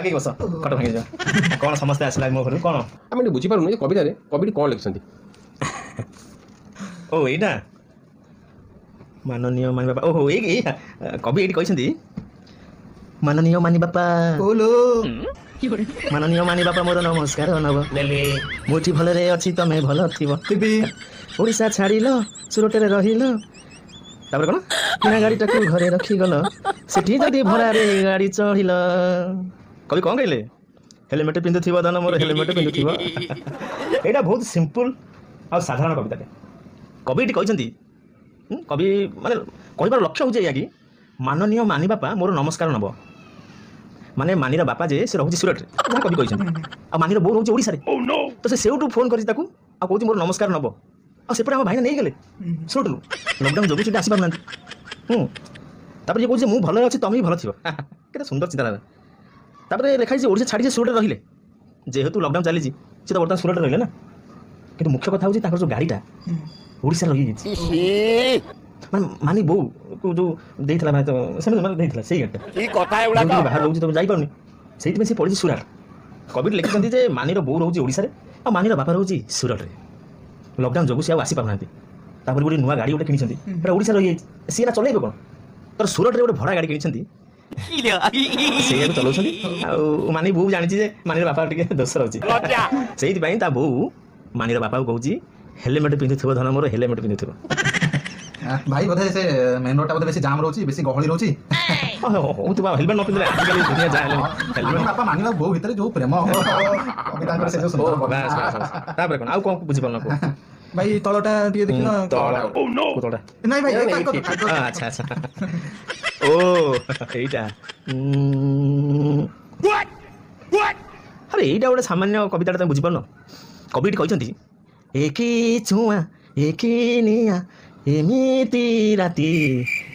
ଆଗେଇ ବସ, ଖଟ ଭାଙ୍ଗିଯିବ। କ'ଣ ସମସ୍ତେ ଆସିଲା ମୋ ଘରକୁ କ'ଣ? ଆମେ ଟିକେ ବୁଝିପାରୁନୁ ଯେ କବିତାରେ କବିଟି କ'ଣ ଲେଖିଛନ୍ତି। ଓ ଏଇଟା ମାନନୀୟ ମାନି ବାପା। ଓହୋ, ଏଇ ଏଇ କବି ଏଇଠି କହିଛନ୍ତି, ମାନନୀୟ ମାନି ବାପା, ମାନନୀୟ ମାନି ବାପା, ମୋର ନମସ୍କାର ନବ। ମୁଁ ଏଠି ଭଲରେ ଅଛି, ତମେ ଭଲ ଥିବ। ଓଡ଼ିଶା ଛାଡ଼ିଲ, ସୁରଟରେ ରହିଲ, ତାପରେ କ'ଣ କିଣା ଗାଡ଼ିଟାକୁ ଘରେ ରଖିଗଲ, ସେଠି ଯଦି ଭଡ଼ାରେ ଗାଡ଼ି ଚଢ଼ିଲ। କବି କ'ଣ କହିଲେ? ହେଲମେଟ୍ ପିନ୍ଧୁଥିବ ଧନ ମୋର, ହେଲମେଟ୍ ପିନ୍ଧୁଥିବ। ଏଇଟା ବହୁତ ସିମ୍ପଲ୍ ଆଉ ସାଧାରଣ କବିତାଟେ। କବି ଏଠି କହିଛନ୍ତି, କବି ମାନେ କହିବାର ଲକ୍ଷ୍ୟ ହେଉଛି ଏଇଆ କି ମାନନୀୟ ମାନି ବାପା ମୋର ନମସ୍କାର ନେବ। ମାନେ ମାନିର ବାପା ଯେ ସେ ରହୁଛି ସୁରଟରେ, ଯାହା କବି କହିଛନ୍ତି, ଆଉ ମାନିର ବୋଉ ରହୁଛି ଓଡ଼ିଶାରେ। ତ ସେ ସେଇଠୁ ଫୋନ୍ କରିଛି ତାକୁ ଆଉ କହୁଛି ମୋର ନମସ୍କାର ନେବ। ଆଉ ସେପଟେ ଆମ ଭାଇନା ନେଇଗଲେ ସୁରଟରୁ, ଲକଡାଉନ୍ ଯୋଗୁଁ ସେଠି ଆସିପାରୁନାହାନ୍ତି। ତାପରେ ଇଏ କହୁଛି ମୁଁ ଭଲରେ ଅଛି, ତମେ ବି ଭଲ ଥିବ। କେତେ ସୁନ୍ଦର ଚିନ୍ତାଧାରା। ତାପରେ ଲେଖା ହେଇଛି ଓଡ଼ିଶା ଛାଡ଼ି ସେ ସୁରଟରେ ରହିଲେ, ଯେହେତୁ ଲକଡାଉନ୍ ଚାଲିଛି ସେ ତ ବର୍ତ୍ତମାନ ସୁରଟରେ ରହିଲେ ନା। କିନ୍ତୁ ମୁଖ୍ୟ କଥା ହେଉଛି ତାଙ୍କର ଯେଉଁ ଗାଡ଼ିଟା ଓଡ଼ିଶାରେ ରହିଯାଇଛି, ମାନେ ମାନି ବୋଉକୁ ଯେଉଁ ଦେଇଥିଲା, ମାନେ ସେମିତି ମାନେ ଦେଇଥିଲା ସେଇ ଗାଡ଼ିଟା ବାହାରେ ରହୁଛି, ତମେ ଯାଇପାରୁନି, ସେଇଥିପାଇଁ ସେ ପଡ଼ିଛି ସୁରାଟ। କବି ଲେଖିଛନ୍ତି ଯେ ମାନିର ବୋଉ ରହୁଛି ଓଡ଼ିଶାରେ ଆଉ ମାନିର ବାପା ରହୁଛି ସୁରଟରେ। ଲକଡାଉନ୍ ଯୋଗୁଁ ସେ ଆଉ ଆସିପାରୁନାହାନ୍ତି। ତାପରେ ଗୋଟେ ନୂଆ ଗାଡ଼ି ଗୋଟେ କିଣିଛନ୍ତି, ସେଟା ଓଡ଼ିଶା ରହିଯାଇଛି, ସିଏ ନା ଚଲେଇବେ କ'ଣ? ତ ସୁରଟରେ ଗୋଟେ ଭଡ଼ା ଗାଡ଼ି କିଣିଛନ୍ତି, ସେଇଆକୁ ଚଲାଉଛନ୍ତି। ଆଉ ମାନି ବୋଉ ଜାଣିଛି ଯେ ମାନିର ବାପା ଟିକେ ଦୋଷ ରହୁଛି, ସେଇଥିପାଇଁ ତା ବୋଉ ମାନିର ବାପାକୁ କହୁଛି ହେଲମେଟ୍ ପିନ୍ଧୁଥିବ ଧନ ମୋର, ହେଲମେଟ୍ ପିନ୍ଧୁଥିବ। ଭାଇ, ବୋଧେ ସେ ମେନ୍ ରୋଡଟା ବୋଧେ ବେଶୀ ଜାମ୍ ରହୁଛି, ବେଶୀ ଗହଳି ରହୁଛି। ହଉଥିବ, ହେଲମେଟ୍ ନ ପିନ୍ଧିଲେ ଆଜିକାଲି ଦୁନିଆ ଯାହା ହେଲାଣି। ବାପା ମାନିବା ବୋଉ ଭିତରେ ଯୋଉ ପ୍ରେମ, ତାଙ୍କର ସେ ଯୋଉ। ତାପରେ କ'ଣ ଆଉ କ'ଣ ବୁଝିପାରୁନ? ଭାଇ, ତଳଟା ଟିକେ ଦେଖିଲ? ତଳଟା ନାଇଁ ଭାଇ। ଆଚ୍ଛା ଆଚ୍ଛା, ଓ ଏଇଟା। ଆରେ ଏଇଟା ଗୋଟେ ସାମାନ୍ୟ କବିତାଟା, ତମେ ବୁଝିପାରୁନ? କବି ଏଠି କହିଛନ୍ତି, ଏକି ଛୁଆଁ ଏକି ନିଆଁ ଏମିତି ରାତି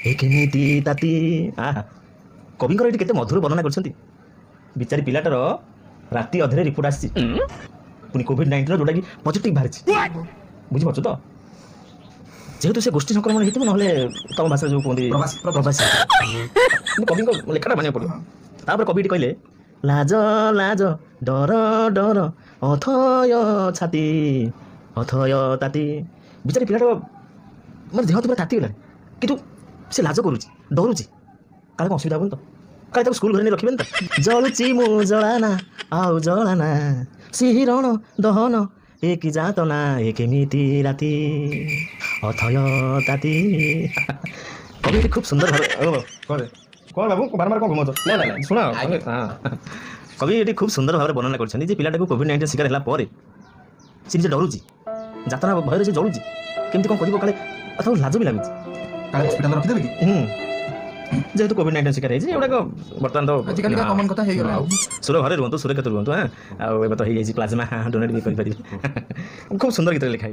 ଏ କେମିତି ତାତି। ଆହା, କବିଙ୍କର ଏଠି କେତେ ମଧୁର ବର୍ଣ୍ଣନା କରିଛନ୍ତି। ବିଚାରି ପିଲାଟାର ରାତି ଅଧରେ ରିପୋର୍ଟ ଆସିଛି ପୁଣି କୋଭିଡ-19, ଯୋଉଟାକି ପଜିଟିଭ ବାହାରିଛି। ବୁଝିପାରୁଛୁ ତ? ଯେହେତୁ ସେ ଗୋଷ୍ଠୀ ସଂକ୍ରମଣ ହେଇଥିବ, ନହେଲେ ତମ ଭାଷାରେ ଯୋଉ କୁହନ୍ତି ପ୍ରବାସୀ। କବିଙ୍କ ଲେଖାଟା ମାନିବାକୁ ପଡ଼ିବ। ତାପରେ କବି ଏଠି କହିଲେ, ଲାଜ ଲାଜ ଡର ଡର ଅଥୟ ଛାତି ଅଥୟ ତାତି। ବିଚାରି ପିଲାଟା ମାନେ ଦେହ ତ ପୁରା ତାତିଗଲାଣି, କିନ୍ତୁ ସେ ଲାଜ କରୁଛି, ଡରୁଛି, କାଳେ କ'ଣ ଅସୁବିଧା ହେବନି ତ, କାଳେ ତାକୁ ସ୍କୁଲ ଘରେ ନେଇ ରଖିବେନି ତ। ଜଳୁଛି ମୁଁ ଜଳାନା ଆଉ ଜଳାନା, ଶିହରଣ ଦହନ ଏ କି ଯାତନା, ଏ କେମିତି ରାତି ଅଥୟ ତାତି। କବି ଏଠି ଖୁବ୍ ସୁନ୍ଦର ଭାବେ। କ'ଣ କ'ଣ ବାବୁ, ବାରମ୍ବାର କ'ଣ ଘୁମାଉଛ? ନା ନା, ଶୁଣ। କବି ଏଠି ଖୁବ୍ ସୁନ୍ଦର ଭାବରେ ବର୍ଣ୍ଣନା କରିଛନ୍ତି ଯେ ପିଲାଟାକୁ କୋଭିଡ-19 ଶିକାର ହେଲା ପରେ ସେ ନିଜେ ଡରୁଛି, ଯାତନା ଭୟରେ ସେ ଜଳୁଛି, କେମିତି କ'ଣ କରିବ, କାଳେ ତାକୁ ଲାଜ ବି ଲାଗୁଛି, କାଳେ ହସ୍ପିଟାଲ ରଖିଦେବେ କି। ଯେହେତୁ କୋଭିଡ-19 ଶିକାର ହେଇଛି, ଏଗୁଡ଼ାକ ବର୍ତ୍ତମାନ ତ ଆଜିକାଲିକା କମନ୍ କଥା ହେଇଗଲା। ଆଉ ସୁର ଘରେ ରୁହନ୍ତୁ, ସୁରକ୍ଷିତ ରୁହନ୍ତୁ। ହଁ, ଆଉ ଏବେ ତ ହେଇଯାଇଛି, ପ୍ଲାଜମା ଡୋନେଟ୍ ବି କରିପାରିବେ। ଖୁବ୍ ସୁନ୍ଦର ଗୀତରେ ଲେଖା।